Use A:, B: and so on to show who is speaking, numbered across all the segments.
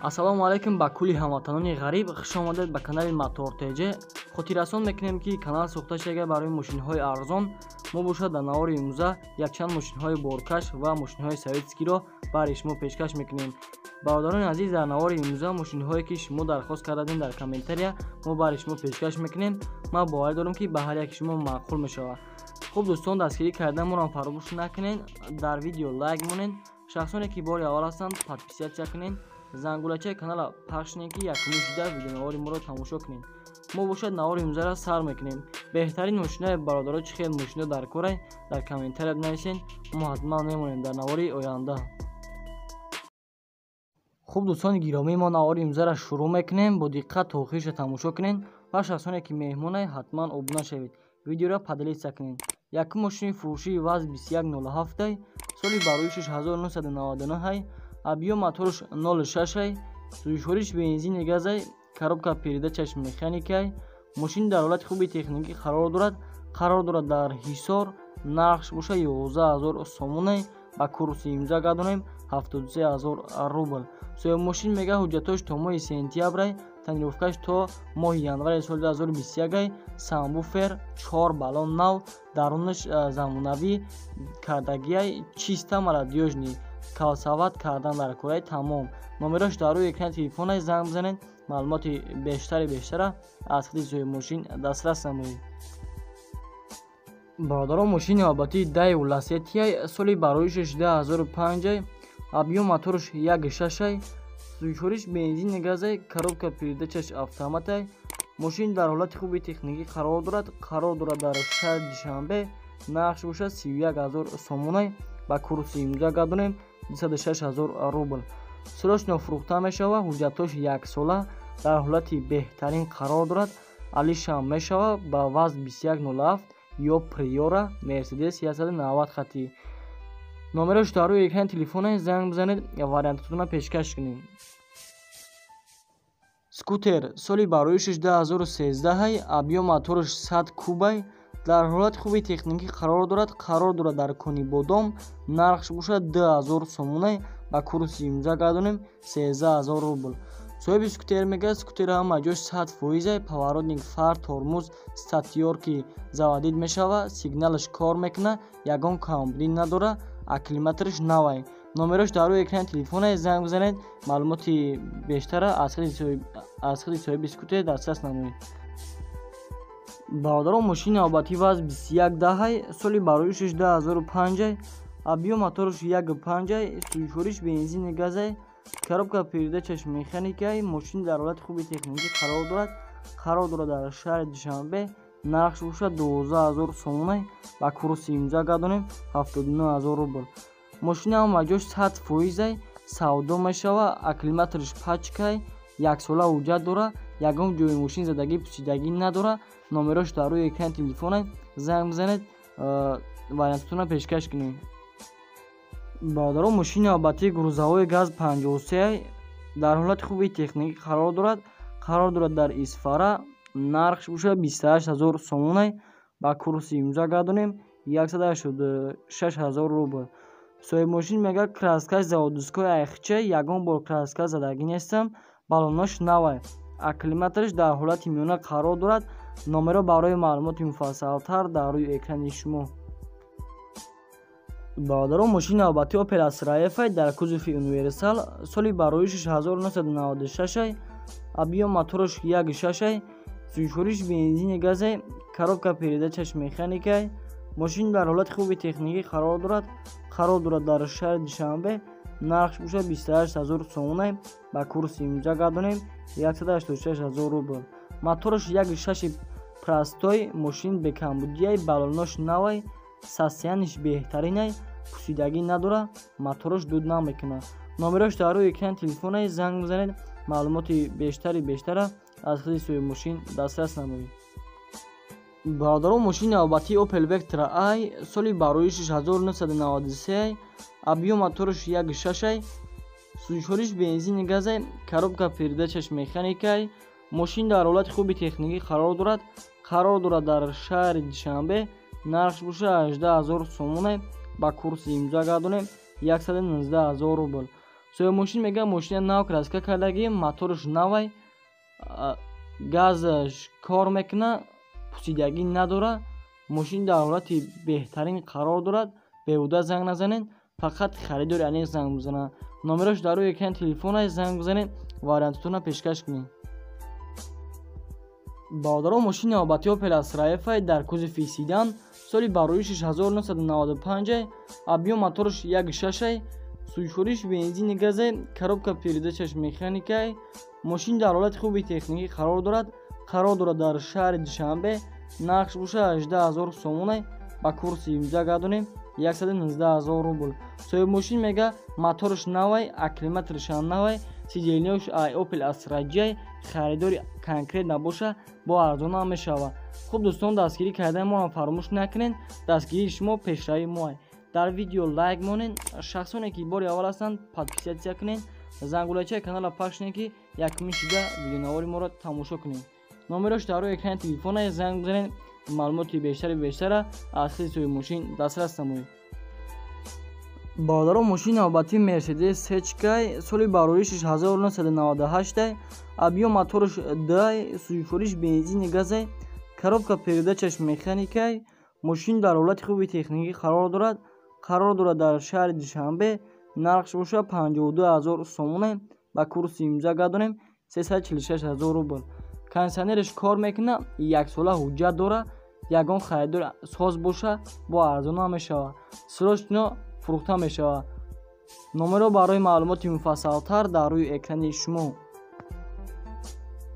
A: Ассалому алайкум ба кулли ҳамватанони ғариб, хуш омадед ба канали Мотор ТЖ. Хотиррасон мекунем, ки канал сохта шуда барои мошинҳои арзон. Мо бошад дар навори имрӯза якчанд мошинҳои боркаш ва мошинҳои советскийро барои шумо пешкаш мекунем. Бародарони азиз, дар навори имрӯза мошинҳое, ки шумо дархост кардадем дар комментария, мо барои шумо пешкаш мекунем. Ман боварӣ дорам, ки ба ҳар яки шумо маъқул мешавад. Хуб, дӯстон, дастгирӣ карданмонам фаромӯш накунед, дар видео лайк монед, шахсоне ки бори аввал ҳастанд, подписаться кунед, зангулачаи канала пахш кунед, ки якумин шуда видеонавори моро тамошо кунед. Мо бошад навори имрӯзаро сар мекунем. Беҳтарин мошинаи бародаро, чӣ хел мошино дар корай, дар комментария бинависед, мо ҳатман мемонем дар навори оянда. Хуб, дӯстони гиромӣ, мо навори имрӯзаро шурӯъ мекунем. Бо диққат то охириша тамошо кунед ва шахсоне ки меҳмонай, ҳатман обуна шавед, видеоро поделиться кунед. Якум мошини фурӯшии ВАЗ 2107, соли бароишаш 1999, объём моторш 06, сӯзишвориш бензини газай, коробка передачаш механикай. Мошин дар ҳолати хуби техникӣ қарор дорад, қарор дорад дар Ҳисор. Нархш боша 11 000 сомонай, ба курси имза гардонем 73 000 рубл. Соҳибмошин мега, ҳуҷҷатош то моҳи сентябрай, тонировкаш то моҳи январи соли 2021. Сабвуфер, чор баллон нав, дарунаш замонавӣ кардагиай, чиста, молодёжный, колесовать кардан дар кораи, тамом. Номерош дар рӯи экрани телефонай, занг бизанед, маълумоти бештари бештара аз худи соҳибмошин дастрас намоед. Бародарон, мошини навбатии Даеву Ласетияй, соли бароишаш 2005, объём моторш 1,6, сӯзишвориш бензини газай, коробка передачаш автоматай. Мошин дар ҳолати хуби техникӣ қарор дорад, қарор дорад дар шаҳри Душанбе. Нархш бошад 31 000 сомонай, ба курси имза гардонем 206 000 рубл. Срочно фурӯхта мешавад, ҳуҷҷатош яксола, дар ҳолати беҳтарин қарор дорад. Алишам мешавад ба ВАЗ 2107 ё Приора, Мерседес 190 хати. Номерош дар рӯи экрани телефоне, занг бизанед, вариантатонро пешкаш кунед. Скутер, соли бароишаш 2013, объём мотораш 100 кубай, дар ҳолати хуби техникӣ қарор дорад, қарор дорад дар Конибодом. Нархш бошад 2000 сомонай, ба курси имза гардонем 13 000 рубл. Соҳиби скутер мегӯяд, скутер ҳама ҷош 100 фоизай, поворотник, фар, тормоз, статёрки заводить мешавад, сигналаш кор мекунад, ягон камбудӣ надорад, аккумулятораш навай. Номерош дар рӯи экрани телефоне, занг бизанед, маълумоти бештара аз худи соҳиби скутер дастрас намоед. Бародарон, мошини навбатии ВАЗ 2110, соли бароишаш 2005, объём мотораш 1,5, сӯзишвориш бензини газай, коробка передачаш механикай. Мошин дар ҳолати хуби техникӣ қарор дорад, қарор дорад дар шаҳри Душанбе. Нархш бошад 12 000 сомонай, ба курси имза гардонем 79 000 рубл. Мошин ҳама ҷош 100 фоизай, савдо мешавад, аккумулятораш пачкай, яксола ҳуҷҷат дорад, ягон ҷои мошин задагӣ, пусидагӣ надорад. Номерош дар рӯи экрани телефоне, занг бизанед, вариантатонро пешкаш кунед. Бародарон, мошини навбатии грузовой ГАЗ 53, дар ҳолати хуби техникӣ қарор дорад, қарор дорад дар Исфара. Нархш бошад 28 000 сомонай, ба курси имза гардонем 186 000 рубл. Соҳибмошин мегӯяд, краскаш заводской айхча, ягон бор краска задагӣ нестам, баллонош навай, аккумулятораш дар ҳолати миёна қарор дорад. Номеро барои маълумоти муфассалтар дар рӯи экрани шумо. Бародарон, мошини навбатии Опел Астра Ф дар кузови универсал, соли бароишаш 1996, объём мотораш 1,6, сӯзишвориш бензини газай, коробка передачаш механикай. Мошин дар ҳолати хуби техникӣ қарор дорад, қарор дорад дар шаҳри Душанбе. Нархш бошад 28 000 сомонай, ба курси имза гардонем 186 000 рубл. Мотораш 1,6 простой, мошин бекамбудияй, баллонош навай, состояниш беҳтаринай, пусидагӣ надорад, мотораш дуд намекунад. Номерош дар рӯи экрани телефоне, занг бизанед, маълумоти бештари бештара аз худи соҳибмошин дастрас намоед. Бародарон, мошини навбатии Опел Вектра Ай, соли бароишаш 1993, объём мотораш 1,6, сӯзишвориш бензини газай, коробка передачаш механикай. Мошин дар ҳолати хуби техникӣ қарор дорад, қарор дорад дар шаҳри Душанбе. Нархш бошад 18 000 сомонай, ба курси имза гардонем 119 000 рубл. Соҳибмошин мегӯяд, мошина нав краска кардагӣ, мотораш навай, газаш кор мекунад, пусидагӣ надорад. Мошин дар ҳолати беҳтарин қарор дорад. Беҳуда занг назанед, фақат харидори аниқ занг бизанад. Номерош дар рӯи экрани телефон аст, занг бизанед, вариантатонро пешкаш кунед. Бародарон, мошини навбатии Opel Astra F дар кузови седан, соли бароишиш 1995, объём мотораш 1.6, сӯзишвориш бензини газе, коробка передачаш механикай. Мошин дар ҳолати хуби техникӣ қарор дорад. Қарор дорад дар шаҳри Душанбе. Нархш боша 18 000 сомонай, ба курси имрӯза гардонем 119 000 рубл. Соҳибмошин мега, мотораш навай, аккумуляторашам навай, сиденьяш ай Opel Astra J. Харидори конкрет набоша, бо арзон мешавад. Хуб, дӯстон, дастгирӣ кардани моро фаромӯш накунед. Дастгирии шумо пешравии моа. Дар видео лайк монед, шахсоне ки бори аввал ҳастанд, подписаться кунед, зангулачаи каналро пахш кунед, ки якумин шида видеонавори моро тамошо кунед. Номерош дар рӯи экрани телефона, занг бизанед, маълумоти бештари бештара аз худи соҳибмошин дастрас намоед. Бародарон, мошини навбатии Мерседес Сечкай, соли бароишиш 1998, объём мотораш 2, сӯзишвориш бензини газай, коробка передачаш механикай. Мошин дар ҳолати хуби техникӣ қарор дорад. Қарор дорад дар шаҳри Душанбе. Нархш боша 52 000 сомоне, ба курси имрӯза гардонем 346 000 рубл. Кондитсионераш кор мекунад, яксола ҳуҷҷат дорад. Ягон харидор соз боша, бо арзон ҳам мешавад, срочно фурӯхта мешавад. Номерро барои маълумоти муфассалтар дар рӯи экрани шумо.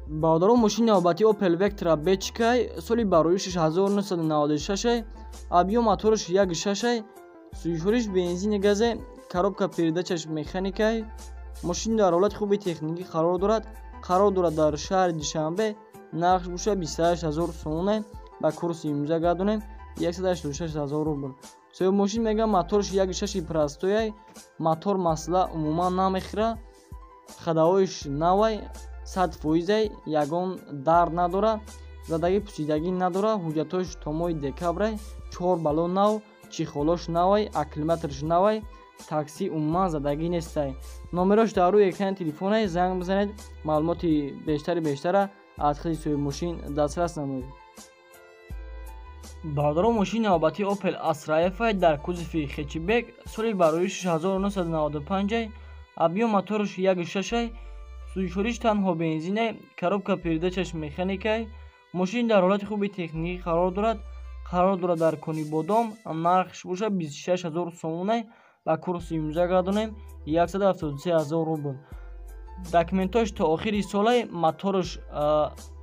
A: Бародарон, мошини навбатии Opel Vectra Бечкай, соли бароишиш 1996, объём мотораш 1.6, сӯзишвориш бензини газе, коробка передачаш механикай. Мошин дар ҳолати хуби техникӣ қарор дорад. Қарор дорад дар шаҳри Душанбе. Нархш боша 28 000 сомоне, ба курси имрӯза гардонем 186 000 рубл. Соҳибмошин мегӯяд, мотораш 1.6 простояй, мотор масла умуман намехӯрад, ходовоиш навай, 100%-ай, ягон дард надорад, задагӣ пусидагӣ надорад. Ҳуҷҷатҳош то моҳи декабрай, чор баллон нав, чехолош навай, аккумулятораш навай, такси умуман задагӣ нестай. Номерош дар рӯи экрани телефонай, занг бизанед, маълумоти бештари бештара аз худи соҳибмошин дастрас намоед. Бародарон, мошини навбатии Opel Astra F дар кузови хэтчбек, соли бароишиш 1995, объём мотораш 1.6, сӯзишвориш танҳо бензинай, коробка передачаш механикай. Мошин дар ҳолати хуби техникӣ қарор дорад. Қарор дорад дар Конибодом. Нархш боша 26 000 сомонай, ба курси имрӯза гардонем 173 000 рубл. Документош то охири солай, мотораш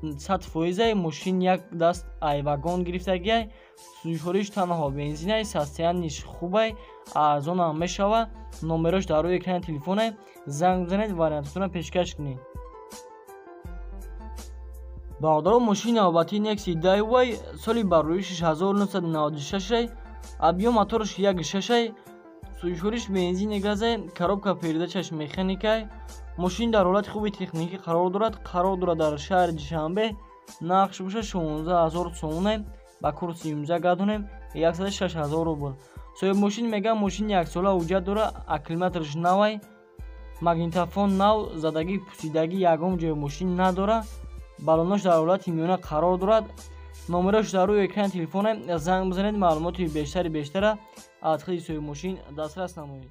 A: 100%-ай, мошин як даст ай вагон гирифтагиай, сӯзишвориш танҳо бензинай, состояниш хубай, арзонам мешавад. Номерош дар рӯи экрани телефонай, занг бизанед, вариантатонро пешкаш кунед. Бародарон, мошини навбатии Nexia Daewoo, соли бароишиш 1996, объём мотораш 1.6, сӯзишвориш бензини газе, коробка передачаш механикай. Мошин дар ҳолати хуби техникӣ қарор дорад. Қарор дорад дар шаҳри Душанбе. Нархш боша 16 000 сомоне, ба курси имрӯза гардонем 106 000 рубл. Соҳибмошин мегӯяд, мошин яксола ҳуҷҷат дорад, аккумулятораш навай, магнитофон нав, задагӣ пусидагӣ ягон ҷои мошин надорад, баллонош дар ҳолати миёна қарор дорад. Номерош дар рӯи экрани телефоне, занг бизанед, маълумоти бештари бештара аз худи соҳибмошин дастрас намоед.